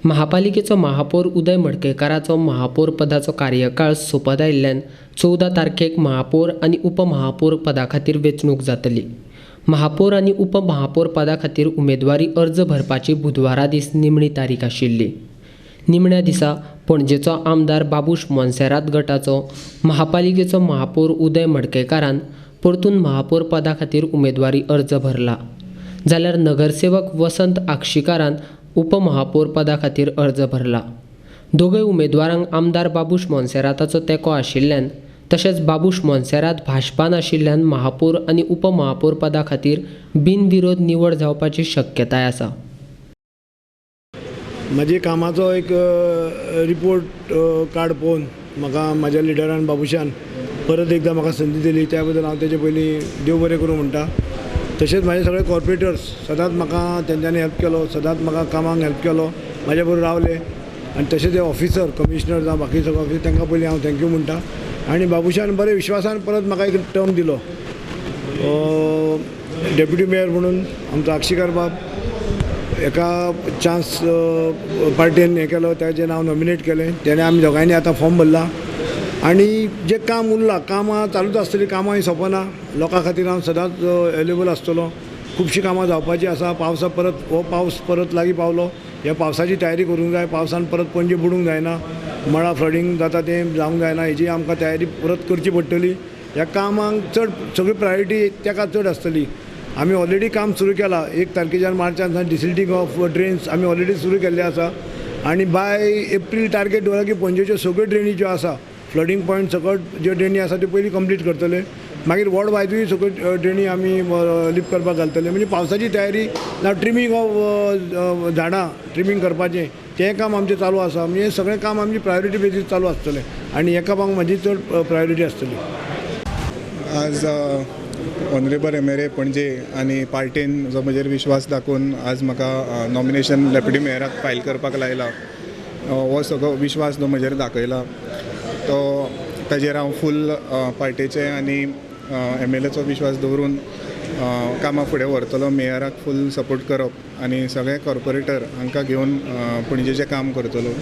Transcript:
महापालिकेचो महापौर उदय मडकयकाराचो महापौर पदाचो कार्यकाळ सोंपत आयिल्ल्यान 14 तारखेक महापौर आनी उपमहापौर पदा खातीर वेंचणूक जातली. महापौर आनी उपमहापौर पदा खातीर उमेदवारी अर्ज भरपाची बुधवारा दीस निमणी तारीख आशिल्ली. निमण्या दिसा पणजेचो आमदार बाबूश मोन्सेरात गटाचो महापालिकेचो महापौर उदय मडकयकारान परतून महापौर पदा खातीर उमेदवारी अर्ज भरला, जाल्यार नगरसेवक वसंत आक्षीकारान उपमहापौर पदा खातीर अर्ज भरला. दोगय उमेदवारांक आमदार बाबूश मोन्सेराताचो तेंको आशिल्ल्यान तशेंच बाबूश मोन्सेरात भाजपान आशिल्ल्यान महापौर आनी उपमहापौर पदा खातीर बिनविरोध निवड जावपाची शक्यताय आसा. म्हजे कामाचो एक रिपोर्ट कार्ड पळोवन म्हाका म्हाज्या लिडरान बाबूशान परत एकदां म्हाका संदी दिली, त्या बद्दल हांव तेजे पयलीं देव बरें करूं म्हणटा. तशेंच म्हाजे सगळे कॉर्पोरेटर्स सदांच म्हाका तेंच्यांनी हेल्प केलो, सदांच म्हाका कामाक हेल्प केलो, म्हाजे बरोबर रावले. आनी तशेंच ते ऑफिसर कमिशनर जावं बाकी सगळे ऑफिसर तांकां पयलीं हांव thank you म्हणटा. आनी बाबूशान बरें विश्वासान परत म्हाका एक टर्म दिलो डेप्युटी मेयर म्हणून. आमचो आक्षीकार बाब एका चान्स पार्टीन हें केलो, ताजें नांव नॉमिनेट केलें, तेणें आमी दोगांयनी आतां फॉर्म भरला. आनी जें काम उरलां, कामां चालूच आसतलीं, कामां ही सोंपना. लोकां खातीर हांव सदांच अवेलेबल आसतलो. खुबशीं कामां जावपाचीं आसा. पावसा परत हो पावस परत लागीं पावलो, ह्या पावसाची तयारी करूंक जाय. पावसान परत पणजे बुडूंक जायना, मळा फ्लडींग जाता तें जावंक जायना, हेजी आमकां तयारी परत करची पडटली. ह्या कामांक चड सगळी प्रायोरिटी ताका चड आसतली. आमी ऑलरेडी काम सुरू केलां. 1 तारखेच्यान मार्चान सावन डिसिल्टींग ऑफ ड्रेन्स आमी ऑलरेडी सुरू केल्लें आसा. आनी बाय एप्रील टार्गेट दवरला की पणजेच्यो सगळ्यो ड्रेनी ज्यो आसा, फ्लडींग पॉयंट सकट ज्यो ड्रेनी आसा त्यो पयलीं कंप्लीट करतले. मागीर वॉर्ड वायजूय सगळ्यो ड्रेनी आमी लिफ्ट करपाक घालतले. म्हणजे पावसाची तयारी ना, ट्रिमींग ऑफ झाडां ट्रिमींग करपाचें तें काम आमचें चालू आसा. म्हणजे सगळें काम आमची प्रायोरिटी बेजीस चालू आसतलें आनी ह्या कामाक म्हाजी चड प्रायोरिटी आसतली. आज ऑनरेबल MLA Panaji आनी पार्टीन जो म्हजेर विश्वास दाखोवन आज म्हाका नॉमिनेशन डेप्युटी मेयराक फायल करपाक लायला, हो सगळो विश्वास जो म्हजेर दाखयला तो ताजेर हांव फूल पार्टेचे आनी MLAचो विश्वास दवरून कामां फुडें व्हरतलो. मेयराक फूल सपोर्ट करप आनी सगळे कॉर्पोरेटर हांकां घेवन पणजेचें काम करतलो.